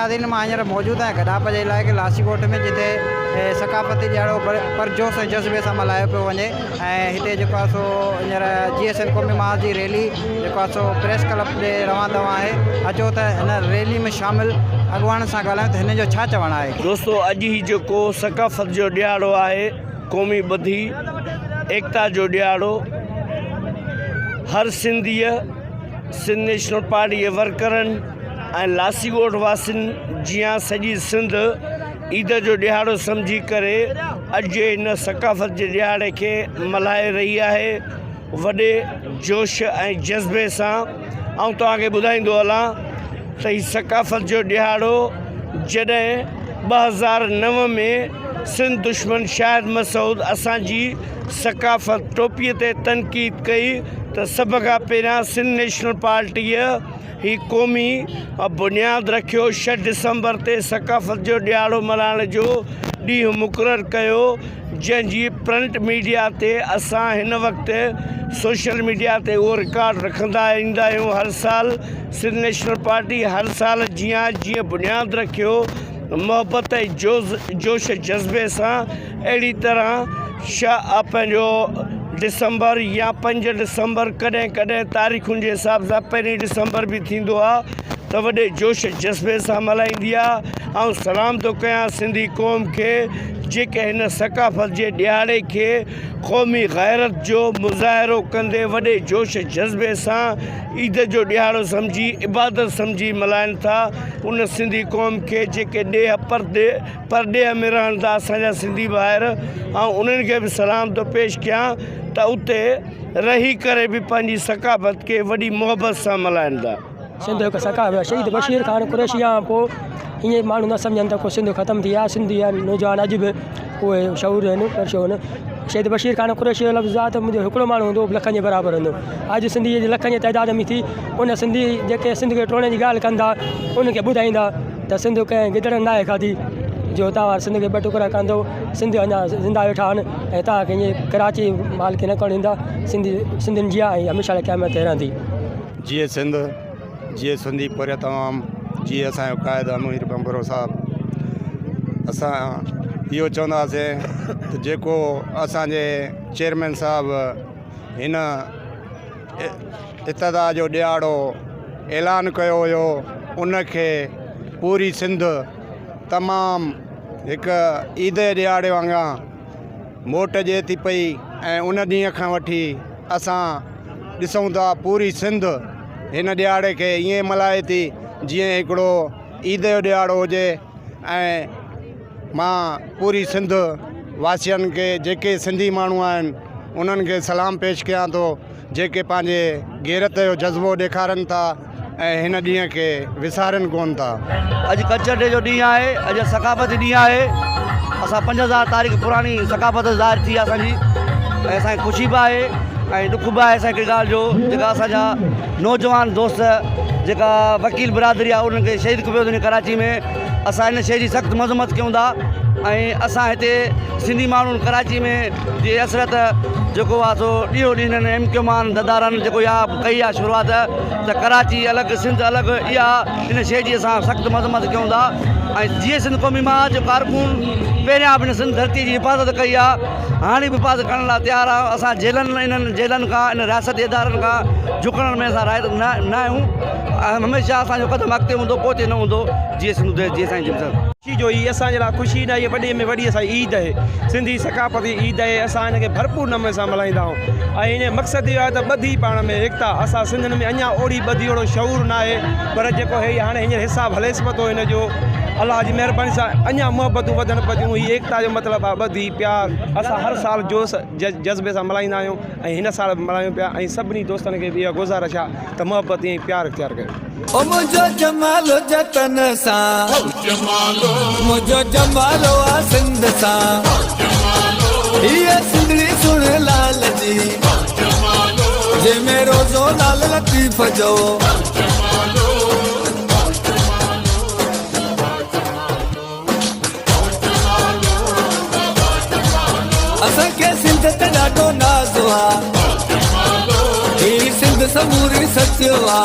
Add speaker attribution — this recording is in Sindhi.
Speaker 1: ناظرين مان هينئر موجود آهيان گڏاپ جي علائقي لاسي ڳوٺ ۾ جتي ثقافتي ڏهاڙو پرجوش ۽ جذبي سان ملهايو پيو وڃي ۽ هتي جيڪو آهي سو هينئر جي ايس اين قومي محاذ جي ريلي جيڪو آهي سو پريس ڪلب ڏي روان دوان آهي اچو ته هن ريلي ۾ شامل اڳواڻن سان ڳالهايون ته هنن جو ڇا چوڻ آهي.
Speaker 2: دوستو اڄ هي جيڪو ثقافت جو ڏهاڙو آهي قومي ٻڌي ايڪتا جو ڏهاڙو هر سنڌيء سنڌ نيشنل پارٽي جي ورڪرن ۽ لاسي ڳوٺ واسين جيان سڄي سنڌ عيد جو ڏهاڙو سمجهي ڪري اڄ جي هن ثقافت جي ڏهاڙي کي ملهائي رهي آهي وڏي جوش ۽ جذبي سان آئون توهان کي ٻڌائيندو هلان ته هي ثقافت جو ڏهاڙو جڏهن 2009 ۾ سنڌ دشمن شاهد مسعود اسان جي ثقافت ٽوپي تي تنقيد ڪئي ته سڀ کان پهريان سنڌ نيشنل پارٽيء هي قومي بنياد رکيو، ڇهه ڊسمبر تي ثقافت جو ڏهاڙو ملهائڻ جو ڏينهن مقرر ڪيو، جنهن جي پرنٽ ميڊيا تي اسان هن وقت سوشل ميڊيا تي اهو رڪارڊ رکندا ايندا آهيون، هر سال سنڌ نيشنل پارٽي هر سال جيان جيئن بنياد رکيو محبت ۽ جوش جذبي سان اهڙي طرح شاهه پنهنجو ڊسمبر يا پنج ڊسمبر ڪڏهن ڪڏهن تاريخن جي حساب سان پهرين ڊسمبر به ٿيندو آ ته وڏي جوش جذبي سان ملهائيندي آ آئون سلام ٿو ڪيان سنڌي قوم کي جيڪي هن ثقافت جي ڏهاڙي کي قومي غيرت جو مظاهرو ڪندي وڏي جوش جذبي سان عيد جو ڏهاڙو سمجهي عبادت سمجهي ملهائن ٿا ان سنڌي قوم کي جيڪي ڏيهه پرڏيهه پرڏيهه ۾ رهن ٿا اسان جا سنڌي ڀائر آئون انهن کي به سلام ٿو پيش ڪيان ته اتي رهي ڪري به پنهنجي ثقافت کي وڏي محبت سان ملهائن ٿا.
Speaker 3: سنڌ هڪ ثقافت آهي شهيد بشير خان قريشي کان پوء ائين ماڻهو نه سمجهن ته ڪو سنڌ ختم ٿي آهي سنڌي جا نوجوان اڄ به اهي شعور آهن پرشعور آهن شهيد بشير خان قريشي جو لفظ آهي ته منهنجو هڪڙو ماڻهو هوندو هو لکن جي برابر هوندو اڄ سنڌي جي لکن جي تعداد ۾ ٿي ان سنڌي جيڪي سنڌ کي ٽوڙڻ جي ڳالهه ڪن ٿا ان کي ٻڌائيندا ته سنڌ ڪنهن گدڙن ناهي کاڌي جو توهان سنڌ کي ٻه ٽڪرا ڪندو سنڌ اڃا زنده ويٺا آهن ۽ توهان کي ائين ڪراچي مالڪي نه ڪرڻ ڏيندا سنڌ سنڌين جي آهي ۽ هميشه لاء قيامت تائين رهندي.
Speaker 4: جيئي سنڌ جيئي سنڌي پورهيت عوام جيئي اسان جو قائد امير ڀنڀرو صاحب اسان اهو چونداسين ته جيڪو اسان جي چيئرمين صاحب هن ابتدا جو ڏهاڙو اعلان ڪيو هيو ان کي پوري سنڌ تمام هڪ عيد جي ڏهاڙي وانگيان موٽ ڏئي ٿي پئي ۽ ان ڏينهن کان وٺي اسان ڏسون ٿا پوري سنڌ هن ڏهاڙي کي ائين ملهائي ٿي جيئن هڪڙو عيد جو ڏهاڙو هجي ۽ مان پوري سنڌ واسين کي جيڪي سنڌي ماڻهو آهن انهن کي سلام پيش ڪيان ٿو جيڪي پنهنجي غيرت جو جذبو ڏيکارن ٿا ۽ هن ڏينهن کي وسارين ڪونه ٿا.
Speaker 5: اڄ ڪلچر ڊي جو ڏينهن آهي، اڄ ثقافتي ڏينهن آهي، اسان 5000 تاريخ پراڻي ثقافت ظاهر ٿي آهي اسان جي ۽ اسان کي خوشي به آهي ۽ ڏک به آهي اسان کي هڪڙي ڳالهه جو جيڪا اسان جا نوجوان دوست جيڪا وڪيل برادري آهي انهن کي شهيد ڪيو ويو ڪراچي ۾ اسان ان شيء جي سخت مذمت ڪيون ٿا ۽ اسان هتي سنڌي ماڻهن ڪراچي ۾ جي اثريت جيڪو آهي سو ڏينهون ڏينهن هنن ايم ڪيو مان غدارن جيڪو اها ڪئي آهي شروعات ته ڪراچي الڳ سنڌ الڳ اها ان شيء جي اسان سخت مذمت ڪيون ٿا ۽ جيئي سنڌ قومي محاذ جو ڪارڪن پهريان به هن سنڌ ڌرتي جي حفاظت ڪئي آهي هاڻي به حفاظت ڪرڻ لاء تيار آهيون اسان جيلن انهن جيلن کان ان رياستي ادارن کان جهڪڻ ۾ اسان رائي نه آهيون هميشه اسانجو قدم اڳتي هوندو پوئتي نه هوندو جيئي سنڌو ديس جيئي سائين جي ايم سيد.
Speaker 6: خوشي جو هي اسان جي لاء خوشي نه هي وڏي ۾ وڏي اسان جي عيد اهي سنڌي ثقافتي عيد اهي اسان هن کي ڀرپور نموني سان ملهائيندا آهيون ۽ هن جو مقصد اهو آهي ته ٻڌي پاڻ ۾ ايڪتا اسان سنڌين ۾ اڃا اوڙي ٻڌي اوڙو شعور نه آهي پر جيڪو هي هاڻي هينئر حساب هليس پتو هن جو الله جي مهرباني سان اڃا محبتون وڌن پتيون هي ايڪتا جو مطلب آهي ٻڌي پيار اسان هر سال جوش جذبي سان ملهائيندا آهيون ۽ هن سال به ملهايون پيا ۽ سڀني دوستن کي به اها گذارش آهي ته محبت ۽ پيار اختيار ڪيو.
Speaker 7: او منهنجو جمالو جتن سان. منهنجو جمالو آ سنڌ سان. هيء سنڌڙي سهڻي لال جي. جنهن ۾ روزو لال لطيف جو. اسان کي سنڌ تي ڏاڍو ناز آ. هي سنڌ سموري سچ آ.